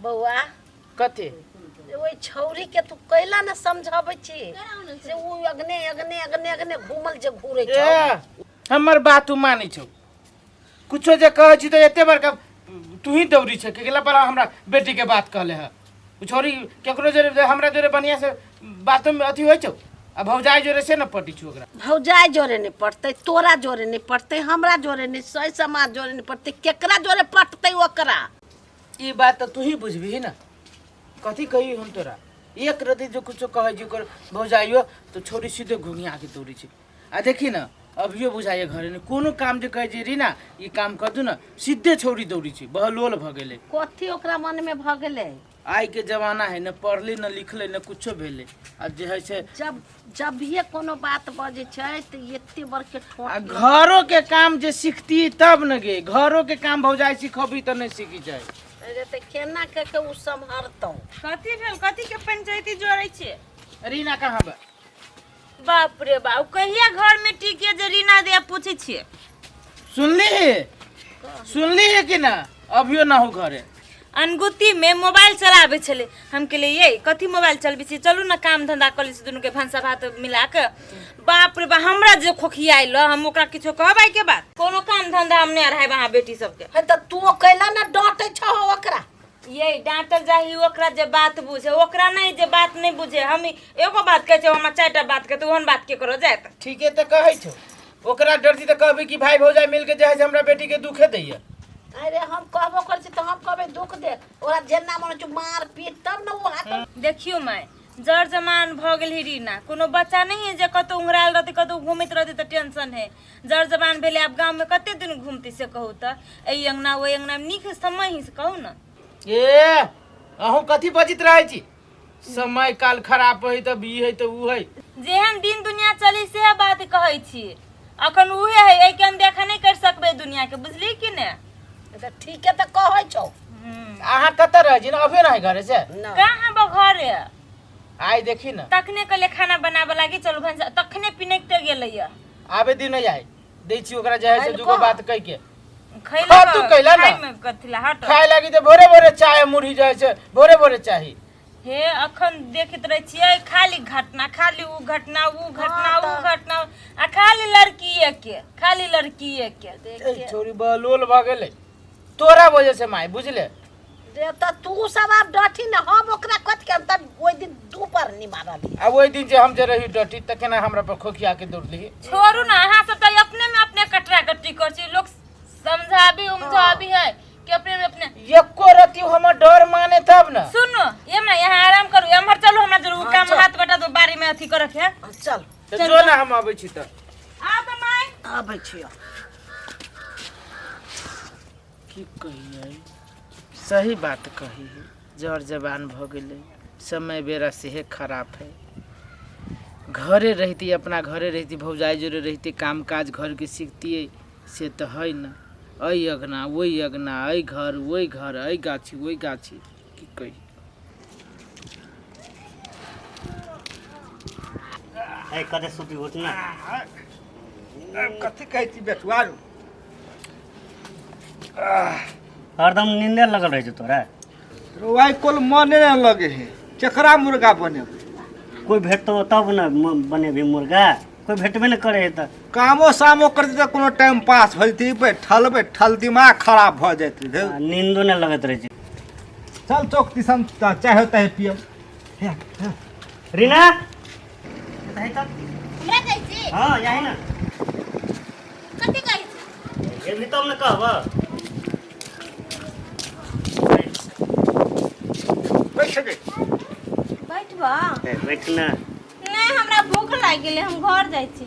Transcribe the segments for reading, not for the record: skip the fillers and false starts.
बौआ कथी ओहि छौरी के तू कैला ने समझाबै छी से ओ अगने अगने अगने अगने घूमल जे घूरे छौ ए हमर बात तू मानै छौ कुछो जे कहै छी तऽ एते बड़का तू ही दौड़ी छै केकरा पर हमरा बेटी के बात कहले है उ छोरी केकरो जोरे हमरा जोरे बढ़िया से बातो में अथी होइ छौ आ भौजाई जोरे से न पटी छौ ओकरा भौजाइ जोरे नहि पटतै तोरा जोरे नहि पटतै हमरा जोरे नहि सही समाज जोरे नहि पटतै केकरा जोरे पटतै ओकरा ई बात तऽ तू ही बुझबिही ना कथी कही हम तोरा एक रति जो कुछो कहै छी ओकर भौजाइयो तऽ छोरी सीधे घुमिया के दौड़ै छै आ देखी ना अभियो बुझाइए घरे ने कोनो काम जे कहै छै रीना ई काम कर दू ना सीधे छौरी दौड़ै छै बहलोल भऽ गेलै कथी ओकरा मनमे भऽ गेलै आइ के जमाना है न पढ़ले न लिखले न कुछो भेलै आ जे है से जब जब भी कोनो बात बजै छै तऽ एते बड़के ठोक आ घरो के काम जे सीखती तब न गे घरो के काम भौजाई सिखबी तऽ नहि सीखी जाइ अरे तऽ केना कऽ के ओ सम्हरतौ कथी भेल कथी के पंचायती जोड़ै छियै रीना कहाँ बा बाप रे बाप कहिया घर में टिके जे रीना दे पूछै छियै सुनली है सुनली है कि ना अभियो ना हो घरे अनगुती में मोबाइल चलाबै छलै हम कहलियै ये कथी मोबाइल चलबै छी चलू ने काम धंधा कऽ लै छी दुनू के भनसा भात मिला कऽ बाप रे बा हमरा जे खोखियाइल हम ओकरा किछो कहबै के बात कोनो काम धंधा हम नहि अढ़ायब अहाँ बेटी सबके हे तऽ तू कैला ने डाँटै छहो ओकरा ये डांटल जाही ओकरा जे बात बुझे ओकरा नहीं जे बात नहीं बुझे हम एगो बात कहै छै हमरा चारिटा बात कहते ओहन बात के करो जायत ठीके तऽ कहै छौ ओकरा डरती तऽ कहबी कि भाई भौजाई मिलके जे है से हमरा बेटी के दुखे दैया अरे हम कहबो करै छी तऽ हम कहबै दुख दे ओकरा जेना मन होइ छै मार पीट तब ने ओ हाथ देखियो माय जर जमान भऽ गेल है रीना कोनो बच्चा नहीं है जे कतौ उंघरायल रहतै कतौ घूमैत रहतै तऽ टेंशन है जर जमान भेलै आब गाममे कते दिन घूमतै से कहू तऽ एहि अङ्गना ओहि अङ्गना नीक समय ही से कहू ने ए अहूँ कथी बजैत रहै छी समय काल खराब है तऽ ई है तऽ ऊ है जेहन दिन दुनिया चली सेह बात कहै छी अखन उहे है एहिके अनदेखा नहि करि सकबै दुनिया के बुझली कि ने तऽ ठीके तऽ कहै छौ अहाँ कतऽ रहै छी ने अभियो नहि घरे से ना कहाँ बा घरे आइ देखी ने तखने कहले खाना बनाबऽ लागी चलू भनसा तखने पिनकते गेलैया आबे दिन नहि आइ दै छी ओकरा जे है से खैलको? दूगो बात कहि के खैला खा तू कैला ना। खाइमे कथी ला हट खाए लागी तऽ भोरे भोरे चाय मुरही जाइ छै भोरे भोरे चाही हे अखन देखैत रहै छियै खाली घटना खाली उ घटना उ घटना हाँ उ तऽ। घटना आ खाली लड़कीए के खाली लड़कीए के ए छोरी बहलोल भऽ गेलै तोरा वजह से माय बुझले रे तऽ तू सब आब डठी ने हम ओकरा कथी के तब ओहि दिन दू पर नहीं मारली आ ओहि दिन जे हम जे रही डटी तऽ केना हमरा पर खोखिया के दौड़ली छोड़ू ना अहाँ सब तऽ अपने में अपने कटरा कटरी कर छी लोग समझाबी उमझाबी है कि अपने में अपने एको रति हमर डर माने तब न सुनो ये माँ यहाँ आराम करू एम्हर चलू हमरा जरूर हाँ, काम चल। हाथ बटा दो बारी में अथी करके है चल तऽ जो ना हम अबै छी तऽ आ तऽ माय आबै छियौ की कहियै सही बात कही है जर जवान भऽ गेलै समय बेरा सेहे खराब है घरे रहिती अपना घरे रहिती भौजाइ जोरे रहिती काम काज घरके सीखतियै से तऽ है न एहि अगना ओहि अगना एहि घर ओहि घर एहि गाछी ओहि गाछी की कही ए कते सुती उठ ना कथी कहै छी बेटुआ रौ हरदम नींदे लगल रहै छौ तोरा रौ आइ कोल मने नहि लगे है केकरा मुर्गा बनेबै कोइ भेटतौ तब ने बनेबही मुर्गा कोइ भेटबे नहि करै है तऽ कामो सामो करतै तऽ कोनो टाइम पास भऽ जेतै बैठल बैठल दिमाग खराब भऽ जेतै धौ। आ, नींदो नहि लगैत रहै छै चल चौक दिसन तऽ चाहे ताहे पियब रीना हमरा कहै छी हँ यही ना कथी कहै छी एबही तब ने कहब बैठ गे बैठबा ए, बैठ ना नहीं हमरा भूख लागि गेलै हम घर जाइ छी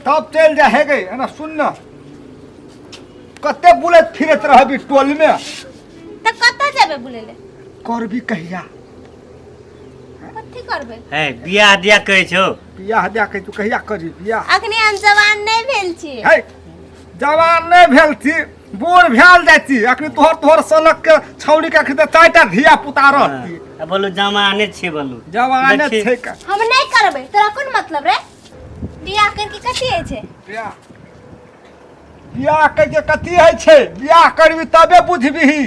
तब चलि जा हे गे एना सुन न कते बुलैत फिरैत रहबी टोल में तऽ कतऽ जेबै बुलै ले करबी कहिया कथी करबै हे बियाह दिया कहै छौ बियाह दए के तू कहिया करी बियाह अखनी हम जवान नहि भेल छी हे जवान नहि भेल छी बूढ़ भेल जाइ छी अखनी तोहर तोहर सनक के छौड़ी के अखनी तऽ चारिटा धिया पुता रहती आ बोलू जमाने छियै बोलू जवाने देखी। छै का हम नहि करबै तोरा कोन मतलब रे बियाह करके कथी होइ छै बियाह बियाह करके कथी होइ छै बियाह करबी तबे बुझबिही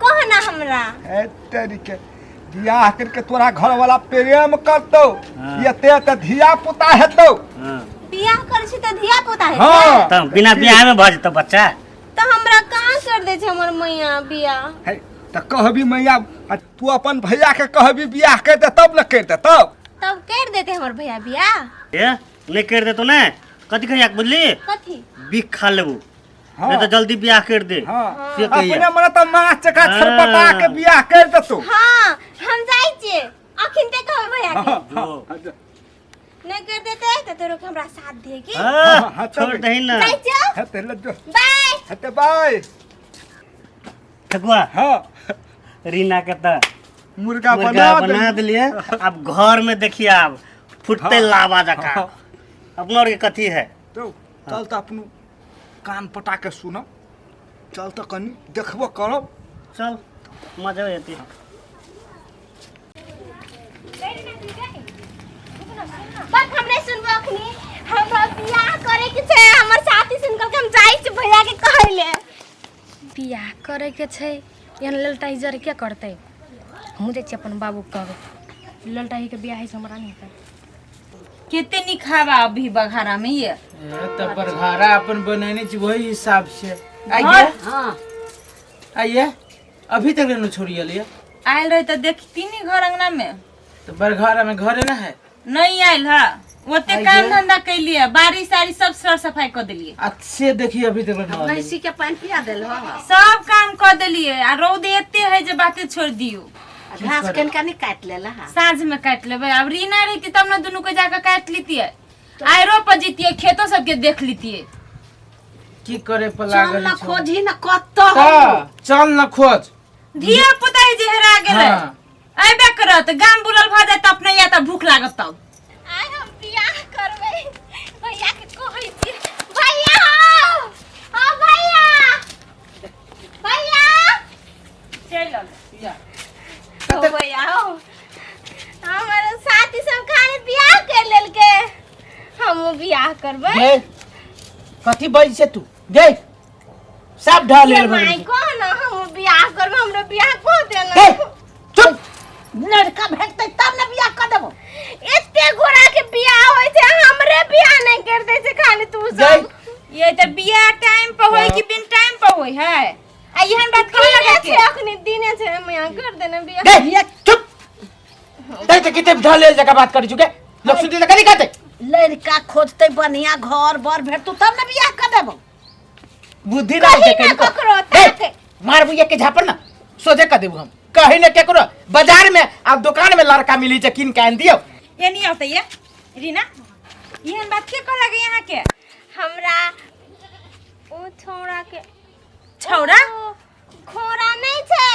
कह ना हमरा। ए तरीके बियाह करके तोरा घर वाला प्रेम करतौ। हाँ। एते एते धिया पुता हेतौ। हाँ। बियाह करै छी तऽ धिया पुता हेतै? हाँ। तब बिना बियाह में भऽ जेतौ बच्चा। तऽ हमरा कहाँ कर दै छै हमर मैया बियाह? है तऽ कहबी मैया आ तू अपन भैया के कहबी बियाह कर दे तब न कर देतौ। तब कर देते हमर भैया बियाह। ए नहीं कर देतो ने कथी कहिया बुझली? कथी? बिख खा लेबू। हाँ। नहीं तो जल्दी बियाह कर दे। हाँ। से कहिया। अपने मने तऽ माछ चका छरपटा के बियाह कर देतौ। हाँ हम जाइ छियै अखन ते कहबै भैया के। जो। हाँ, जो। नहीं कर देते तऽ तोरो के हमरा साथ दे की। हाँ, हाँ, छोड़ दही ना। जाइ छियौ। हेतै ले जो। बाय। हेतै बाय। ठकुआ। हाँ। रीना के तऽ मुर्गा मुर्गा बना बना देलियै। देलियै। अब घर में देखिए आब फुटते हाँ। लावा जका। हाँ। अपना और के कथी है? तो चल तऽ अपनो कान पटा के सुनब, चल तऽ कनी देखबो करब। चल मजा एती। बस हम नहीं सुनबो अखनी, हमरा बियाह करे के छै, हमर साथी सुन के हम जाइ छी भैया के कहै ले। बियाह करे के छै एहन ललटाही जर के करतै? हमहूँ जाइ छी अपन बाबू के कहबै ललटाही के बियाह से हमरा नहीं हेतै। केते नीक हवा अभी बघारा में ये। ए, तब बरघारा अपन बनैने छी वही हिसाब से। आइए। हाँ। आइए अभी तक नहीं छोड़ी लिए। आयल रहे तो देखती नहीं घर अंगना में। तो बरघारा में घरे ना है? नहीं आयल है, ओते आइए। काम धंधा कैलिए, बारिश आरिश सब सर सफाई कर देलिए। अच्छे देखिए अभी तक नहीं आयल। भैंसी के पानि पिया देल हो? सब काम कर देलिए आ रौद एते है जे बाते छोड़ दियो। घास कनिका नहीं काटि लेल हा? साँझ में काटि लेबै। आब रीना रहती तब ने दुनू के जाके काटि लितिए, आइ रोप जतिए, खेतो सबके देख लितिए। की करे पर चल लागल न छौ? खोजही न कतौ। त, चल न खोज। धिया पुता जे हेरा गेलै। हाँ। अयबे करत, गाम बुलल भऽ जायत अपने या तऽ भूख लागत तब। आइ हम बियाह करबै, भैया के कहै छियै। भैया हौ, हौ भैया, भैया चलि आउ। हौ भैया हौ, हमर साथी सब खाली बियाह कर लेलकै, हमहूँ बियाह करबै। गे कथी बजै छै तू? गे सब ढाल ये लेल माय कह ना हमहूँ बियाह करबै, हमरो बियाह कऽ देना। गे चुप। लड़का भेटतै तब ने बियाह कऽ देबो। एते गोरा के बियाह होइ छै, हमरे बियाह नहि कर दै छै खाली तू सब। ये तऽ बियाह टाइम पर होय कि बिन टाइम पर होय है? आ एहन बात कहऽ दिने लगा छै के अखनी, दिने छै, हम कर देना बियाह। गे चुप। तै तऽ किते ढाल लेल जका बात करै छु गे? लोक सुनतै तऽ कथी कहतै? लड़का खोजतै बढ़िया घर बर भेटतौ तब ने बियाह कऽ देबो। बुद्धि ना छै कही ना कनिको। ककरो ए, ताके। मारबू एक के झापड़ ना सोझे कह देबू हम। कही ने केकरो बाजार में आब दुकान में लड़का मिली छै किन के आनि दियौ। ये नहीं होता ये रीना, एहन बात के कहला गे यहाँ के? हमरा ओ छौड़ा के। छौड़ा? ओ, खोरा नहीं छै।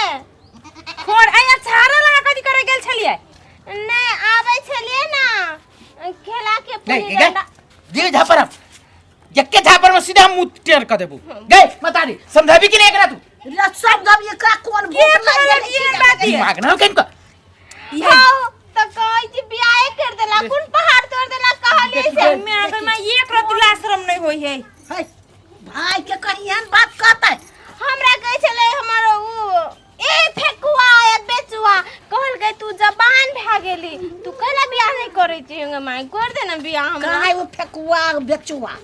खोर आया छाड़ा लगा कथी करे गेल छलियै? नहीं आबै छलियै ना खेला के नहीं पुली गे डंडा। दियो झापड़ हम जक्के झापड़ में सीधा मुंह टेढ़ कर देबू। गे मतारी समझाबी कि नहीं एकरा तू? रे समझब एकरा कोन के भूख लागि कहलक गेलै? एहन बात ये? दिमाग ना कनिको। हौ तऽ कहै छी बियाहे कर देला, कोन पहाड़ तोड़ देला कहलियै से। मैं अगर मैं एक रतुला शरम नहीं होई है। है, भाई के कहीं एहन बात कहतै? हमरा कहै छलै हमर उ ए फेकुआ ए बेचुआ, कहलकै तू जबान भए गेली, तू कैला बियाह नहीं करै छी? गे माय कर दे ना बियाह हमरा। कहाँ है ओ फेकुआ बेचुआ?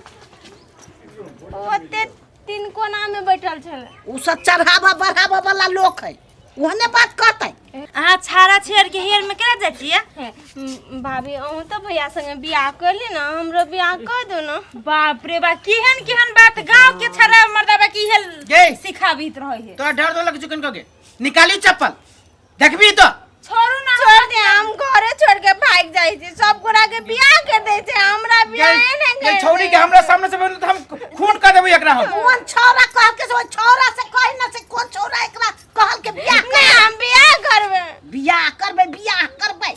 ओते तीन कोना में बैठल छलै। ओ सब चढ़ावा बढ़ावा वाला लोक है, ओहने बात कहतै। अहाँ छाड़ा छेड़ के हेर में केना जाइ छियै? हे, भाभी अहूँ तऽ भैया संगे बियाह कर ली ना, हमरो बियाह कर दो ना। बाप रे बा, केहन केहन बात गांव के छाड़ा मर्दाबा की हेल गे। सिखाबित रहै है। तोरा डर दो लग चुकन के निकाली चप्पल देखबी तो। छोड़ू ना। छोड़ दे, हम घरे छोड़ के भाग जाइ छी, सब गोरा के बियाह कर दै छै, हमरा बियाह नहि ये कर छौड़ी के हमरा सामने से बनू तो हम खून कर देबो एकरा हम। कोन छौड़ा कहल के से, ओइ छौड़ा से कहि न से कोन छौड़ा एकरा कहल के बियाह कर। नहि हम बियाह करबै। बियाह करबै, बियाह करबै।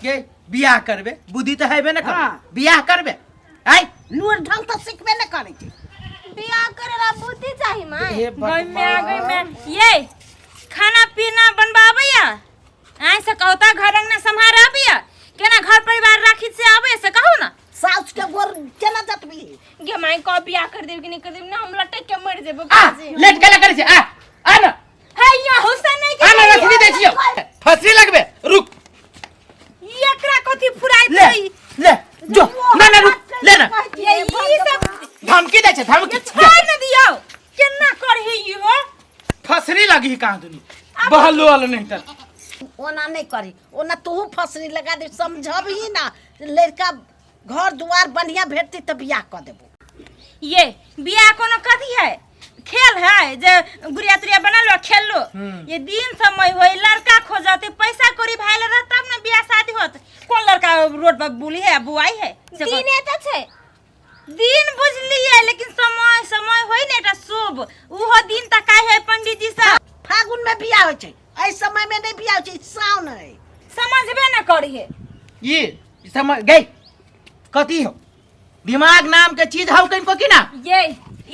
के बियाह करबे? बुद्धि तऽ हेबे न कर। हाँ। बियाह करबे आय लूर ढंग तऽ सिखबे न करै छै। बियाह करे ला बुद्धि चाही माय। हे गई में आ गई में ये खाना पीना बनवाबैया आइ से कहता घर अंगना सम्हार आबैया केना घर परिवार राखी से आबैया से कहू ना। साउस के गोर केना जतबी? गे माय कह बियाह कर देब कि नहीं कर देब ना, हम लटक के मर जेबो। आ बाजी। लेट के करै छै आ आ ना। कहाँ दुनी बहलो वाला नहीं तर ओना नहीं करी, ओना तू फसरी लगा दे, समझबही ना लड़का घर दुआर बढ़िया भेटती तऽ बियाह कऽ देबो। ये बियाह कोनो कथी है, खेल है जे गुड़िया तुड़िया बना लो खेल लो। ये दिन समय होई लड़का खोजते पैसा कौड़ी भाई रह तब ना बियाह शादी होत। कौन लड़का रोड पर बुली है बुआई है से दिने तऽ छै दिन बुझलिए लेकिन समय समय होई ने एकटा शुभ उहो दिन तकाय है पंडित जी सब। फागुन में बियाह होइ छै, एहि समय में नहीं बियाह होइ छै, सावन है। समझबे न करी है ये समझ गई कथी हो दिमाग नाम के चीज हौ कहीं को की ना। ये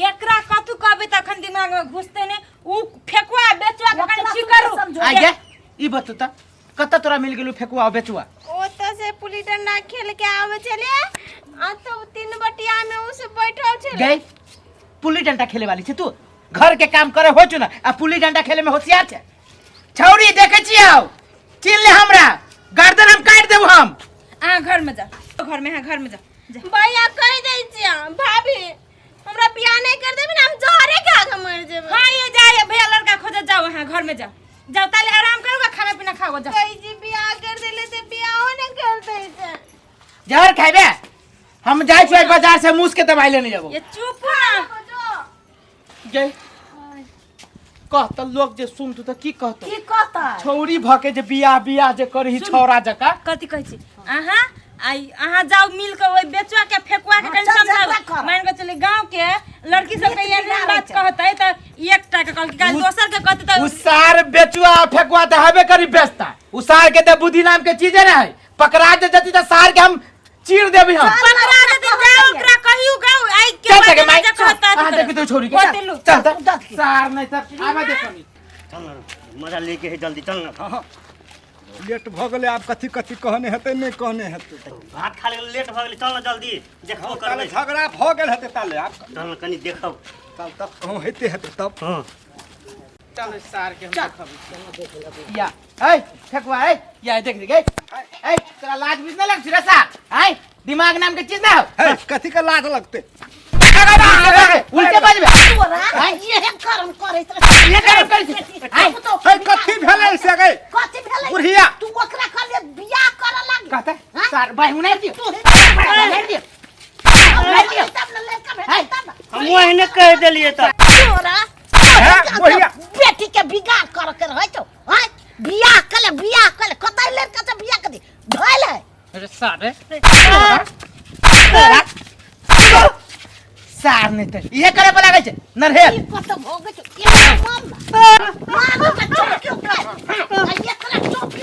एकरा कथू कहबे तखन दिमाग में घुसते ने उ फेकुआ बेचुआ के कनी ठीक करू। आ गे ई बतू त कत तोरा मिल गेलू फेकुआ और बेचुआ? ओतऽ से पुली डंडा खेल के आवे छले आ तो तीन बटिया में उस बैठल छले। गई पुली डंडा खेले वाली छे तू, घर के काम करे हो छु ना आ पुली डंडा खेले में होशियार छे। छौरी देखे छी आओ चिन ले हमरा गर्दन हम काट देबो हम। आ घर में जा, घर में, हां घर में जा, जा। भैया कह दै छियै भाभी हमरा बियाह नहीं कर देबे ना हम जहरे खा के मर जेबै। हां ये जाए भैया लड़का खोजे जाओ, हां घर में जाओ जाओ ताले आराम करोगा खाना पीना खाओ जाओ। कहि जी बियाह कर देले ते बियाहो नहीं कर दै छै। जहर खाइबे हम जाय छी बाजार से मूस के दवाई लेने जाबो। ये चुप ना गई कहत लोग जे सुनतु त की कहत? की कहतै? छौरी भके जे बियाह बियाह जे करही छौरा जका कथी कहै छी अहाँ? आई अहाँ जाओ मिल के ओइ बेचुआ के फेकुआ के कनी चल, समझाउ। झगड़ा कर। मान के चली गांव के लड़की सब के एहन बात कहतै त एकटा के कहलकै काल्हि दोसर के कहतै त उ सार बेचुआ फेकुआ त हबे करी बेचता। उ सार के त बुद्धि नाम के चीजे ना है, पकड़ा जे जती त सार के हम चीर देबी हम। पकड़ा जती जाओ ओकरा कहियो गाँव आई के चल सके बारे में माई जे कहतै अहाँ देखी तो छोरी के बतेलू। चल चल सार नहीं त आबा देखनी। चल ना मजा लेके है जल्दी चल ना। हाँ लेट भऽ गेलै, आब कथी कथी कहने हेतै नहि कहने हेतै। भात खा ले लेट भऽ गेलै, चल ना जल्दी देखबो ताले करबै। झगड़ा भऽ गेल हेतै ताले आब चल ना कनी देखब चल तब कहूँ हेतै हेतै तब। हाँ चल सार के हम देखब। या ए ठकुआ ए या देख देख ए ए तोरा लाज भी न लग रे सार? ए दिमाग नाम के चीज ना हो। हे कथी के लाज लगतै? उल्टे बाजबे तोरा इहे कर्म करैत रहे। इहे कर्म करैत रहे। आइ, पुतोहु हे कथी भेलै से गै कथी भेलै? बुढ़िया तू ओकरा कहलियै बियाह करऽ लागि। कहतै सार बाहि उनारि दियौ, तू ही उनारि दियौ। तब ने लड़का भेटतै तब ने। हम ओहने कहि देलियै तऽ तोरा हे बुढ़िया बेटी के बिगाड़ करऽ के रहै छौ। आँय बियाह कले बियाह कले कतै लड़का से बियाह कर दी धोल है। अरे सार रे सार नहीं त इहे करे पर लागै छै नरहेल। ई कत भोगै छौ? एकरा मार ना। मार ना, चौकी उठा। आ एकरा चौकी।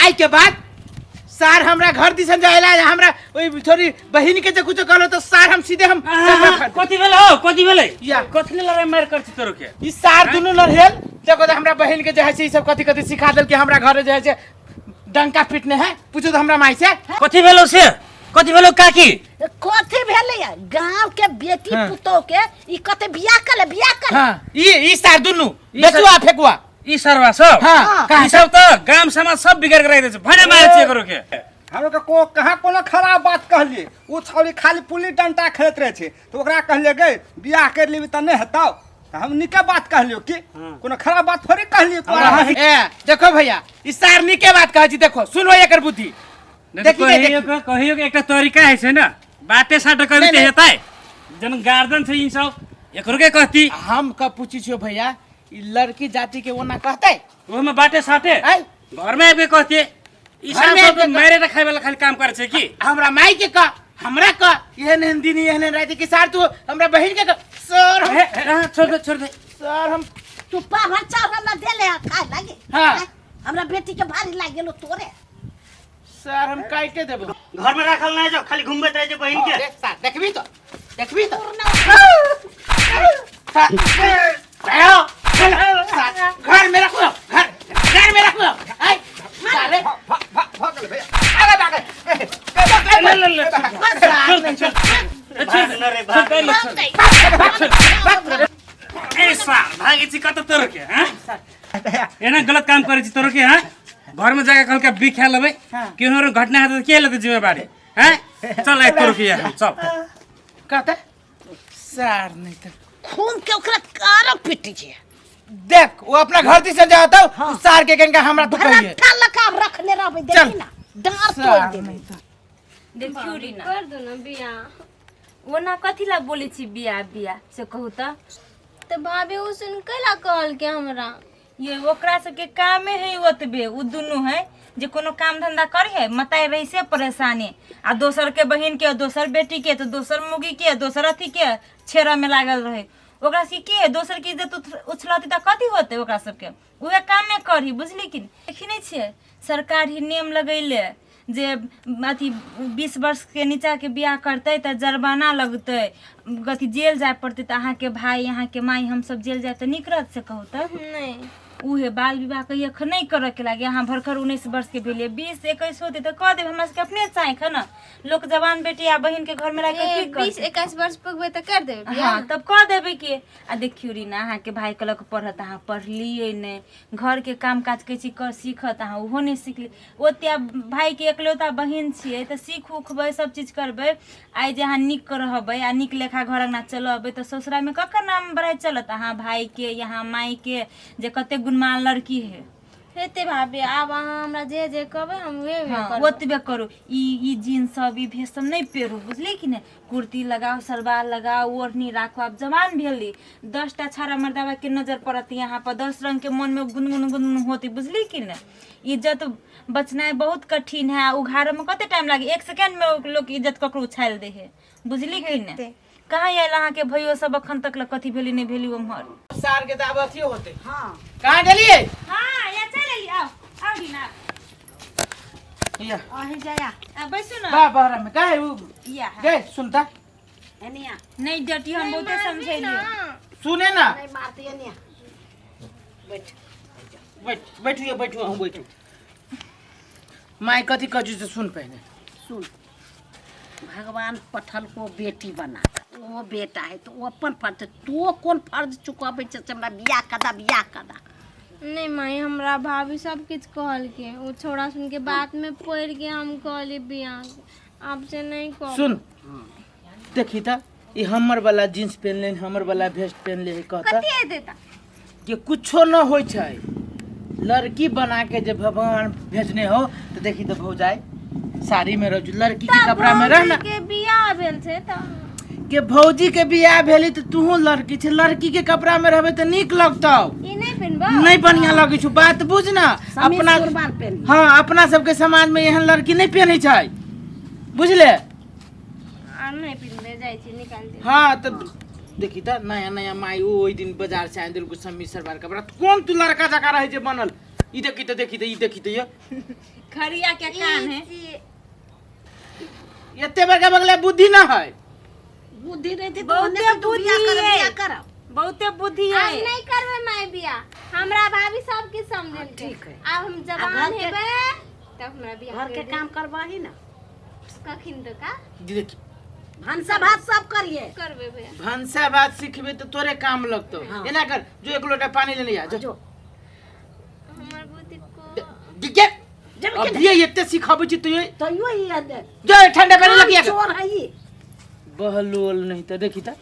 आई के बाद सार हमरा घर दिसन जाएला हमरा ओइ थोड़ी बहिन के जे कुछ कहलो तो सार हम सीधे हम कथी भेलै हौ? कथी भेलै? या। कथी ले लड़ाई मार कर छी तोरो के? ई सार दुनू नरहेल देखो तो हमरा बहिन के जे है से ई सब कथी कथी सिखा देल के हमरा घर जे है से डंका पीटने है। पूछो तो हमरा माई से कथी भेलौ से? कथी भेलौ काकी? कथी भेलै? गांव के बेटी हाँ। पुतोह के ई कते बियाह कले बियाह कले। हां ई सार दुनू बेचुआ फेकुआ ई सरवा सब। हां ई सब त गाम समाज सब बिगाड़ के राखि दै छै, भने मारै छै एकरो के। हमरो के को कहाँ कोनो खराब बात कहलिए? ओ छौड़ी खाली पुली डंटा खेलैत रहै छै तऽ ओकरा कहलिए गै बियाह कर लेबी तऽ नहि हेतौ, तऽ हम नीके बात कहलियो कि कोनो खराब बात थोड़े कहलियो तोरा। ए देखो भैया ई सार नीके बात कहै छी, देखो सुनो एकर बुद्धि। देखी कहियो के कहियो के एकटा तरीका है छै ना, बाते साटे करी ते हेतै। जन गार्जन छै ई सब एकरो के कहती। हम कब पूछी छियो भैया ई लड़की जाति के ओना कहतै? ओहमे बाटे साटे आइ घर में आबि के कहती। ई घर में सब आबि के मारे त खाइ वाला खाली काम करै छै की? हमरा माई के कह हमरा कह एहन एहन दिन एहन एहन राति के सार तू हमरा बहिन के कह। सर हम छोड़ दे छोड़ दे सर हम तू पाभर चाउर हमरा देले है खाए लागे। हाँ। हमरा बेटी के भारी लागि गेलो तोरे। सर हम काटे देबो। घर में राखल नहीं जाओ, खाली घूमबैत रहे छै बहिन के। देख सार देखबी तो देखबी तो घर में रखो, घर घर में रखो। आई सारे भऽ गेलै भैया। आगे भागे। ले ले ले छोड़ दे छोड़ भाग न रे भाग। ए सार भागे छी कत तोरो के? हां एना गलत काम करै छी तोरो के? हां घर में जाके कहलका बिख खा लेबै, केहनो घटना हेतै त के लेतै जिम्मेवारी? हैं चल आइ तोरो के यहाँ चल। कहते सार नहीं त खून के ओकरा कार पिटी छै। देख वो अपना घर दिसन जाता हाँ। सार के कनका हमरा तू कहिए भरठा लकाब रखने रहबै देखी ना डाँर तोड़ देबै। देखियौ रीना कर दो ना बियाह। ओना कथी ला बोलै छी बियाह बियाह से कहू तऽ? तऽ भाभी ओ सुन कैला कहलकै हमरा? ये ओकरा सबके कामे है ओतबे, उ दुनू है जे कोनो काम धंधा करी है मताई रही से परेशानी, आ दोसर के बहिन के दोसर बेटी के तो दोसर मुगी के दोसर अथी के छेड़ा में लागल रहे। ओकरा सबके की है दोसर के इज्जत उछलती तऽ कथी होते ओकरा सबके? उहे कामे करी बुझली कि देखी नहीं छियै सरकार ही नियम लगैले जे अथी 20 वर्ष के नीचा के बियाह करतै तऽ जर्माना लगतै, अथी जेल जाय पड़तै। तऽ अहाँके भाई अहाँके माई हमसब जेल जाय तऽ नीक रहत से कहू तऽ? नहीं। उहे बाल विवाह कहियो एखन नहीं करऽ के लागे। अहाँ भरखर 19 वर्ष के भेलियै, 20-21 होतै तऽ कऽ देबै, हमरा सबके अपने चाहै है ना। लोक जवान बेटी आ बहिन के घर में राखि के की करतै? 20-21 वर्ष पुगबै तऽ कर देबै बियाह। हाँ तब कऽ देबै के। आ देखियौ रीना अहाँके भाई कहलक पढ़त, अहाँ पढ़लियै नहि, घर के काम काज कहै छी कर सीखत, अहाँ ओहो नहि सिखलियै। ओते भाई के एकलौता बहिन छियै तऽ सीख उखबै सब चीज करबै। आइ जे अहाँ नीक रहबै आ नीक लेखा घर अंगना चलबै तऽ ससुरामे ककर नाम बढ़ाइ चलत? अहाँ भाई के यहाँ माई के जे कते गुणमान लड़की है। हेतै भाभी आब अहाँ हमरा जे जे कहबै हम उहे उहे हाँ, करबै। ओतबे करू। ई जीन्स सब ई भेष सब नहि पेरू बुझलियै कि नहि? कुर्ती लगाओ सलवार लगाओ ओढ़नी राखो। आब जवान भेली 10टा छाड़ा मर्दाबा के नजर पड़त यहाँ पर, 10 रंग के मन में गुनगुन गुनगुन होती बुझली कि नहि? इज्जत बचनाइ बहुत कठिन है। उघारे में कते टाइम लागे? 1 सेकेंड में लोग इज्जत ककरो उछालि दे है बुझली कि नहि? कहाँ आयल अहाँके भैयो सब अखन तक ल कथी भेली नहि भेली ओम्हर? सार के तऽ आब अथियो होतै। हाँ कहाँ गेलियै? हाँ या चल एली, आओ आओ रीना या अहीं जाया आ बैसू ना। बा बहरा में काहे उ या गे सुनता एनिया नहीं डटी हम बहुते समझेलियै। सुने ना नहीं मारती एनिया बैठ बैठ बैठू बैठू हम बैठू। माय कथी कहै से सुन पहले। सुन भगवान पठल को बेटी बना वो बेटा है तो वो अपन फर्ज, तू कोन फर्ज चुकाबै छै से हमरा बियाह कदा बियाह कदा। नहीं माई हमरा भाभी सब किछु कहलकै, ओ छोड़ा सुन के बात में पड़ के हम कहली बियाह आपसे नहीं कह। सुन देखी त ई हमर वाला जींस पहनले हमर वाला वेस्ट पहनले है कहता कथी देता कि कुछो न होइ छै। लड़की बना के जे भगवान भेजने हो तो देखी तो भौजाई साड़ी में रह लड़की के कपड़ा में रह ना। के बियाह भेल छै त के भौजी के बियाह भेली तो तूहू लड़की छै, लड़की के कपड़ा में रहबे तो नीक लगतौ। ई नहीं पहनबो नहीं बढ़िया लगै छौ बात बुझ ना। अपना हाँ अपना सबके समाज में एहन लड़की नहीं पहनै छै बुझले? आ नहीं पहनबे जाइ छी निकाल दे। हाँ तो देखी त नया नया माई ओ ओहि दिन बाजार से आनि देलको समीज सलवार कपड़ा। कोन तू लड़का जकाँ रहै छै बनल? ई देखी त देखी त ई देखी त ये खरिया के कान है एते बड़का बगले बुद्धि न है। बुद्धि नहीं थी तो बहुते तू बियाह बुद्धि कर है। बियाह कर बहुते बुद्धि है। आब नहीं करबै माई बियाह, हमरा भाभी सब किछु समझेलकै। ठीक है। आब हम जवान घर के- हेबै तब हमरा बियाह घर के काम करबाही ना कखिन तो का देखी भनसा भात सब करिए करबै भैया। भनसा भात सिखबे तो तोरे काम लगतौ। एना कर जो एक लोटा पानी लेने आ जो। हमर बुद्धि को दिगे जब अब ये एते सिखाबै छी तू तैयो ई जो ठंडा पानी लगिया चोर है ई बहलोल नहीं त देखी त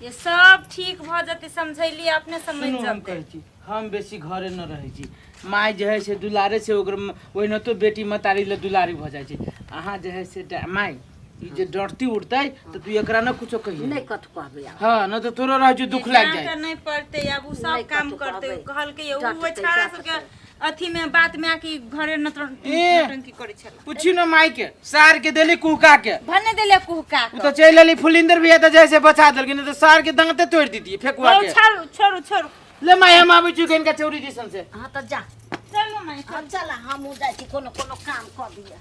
ये सब ठीक भ जते समझैली अपने समझ सुनू हम जते। कहै छी हम बेसी घरे न रहै छी। माय जे है से दुलारे से ओकर ओहिना तो बेटी मतारी ले दुलारी भ जाइ छै। अहाँ जे है से माय ई जे डरती उठतै त तू एकरा न कुछो कहिए नहीं कथु कहबै आब। हाँ न त तोरो रह जो दुख लाग जाए। जाके नहीं पड़ते आब उ सब नहीं काम कतहु करते कहबै। कहलकै उ डाँटतै, छाड़ा डाँटतै। सबके अथी में बात में आके घरे ए। नौटंकी करै छल। पूछी न माय के सार के देली कुहका के भने देले कुहका उ त चलि एली फुलिंदर भैया त जैसे बचा देलखिन नहीं त सार के दांते तोड़ दीतिए फेकुआ के। छोड़ू छोड़ू छोड़ू ले माय हम आबै छी इनका चौरी दिसन से। हाँ त जा चलू माय हम चल हम जाइ छी कोनो कोनो काम क दिए।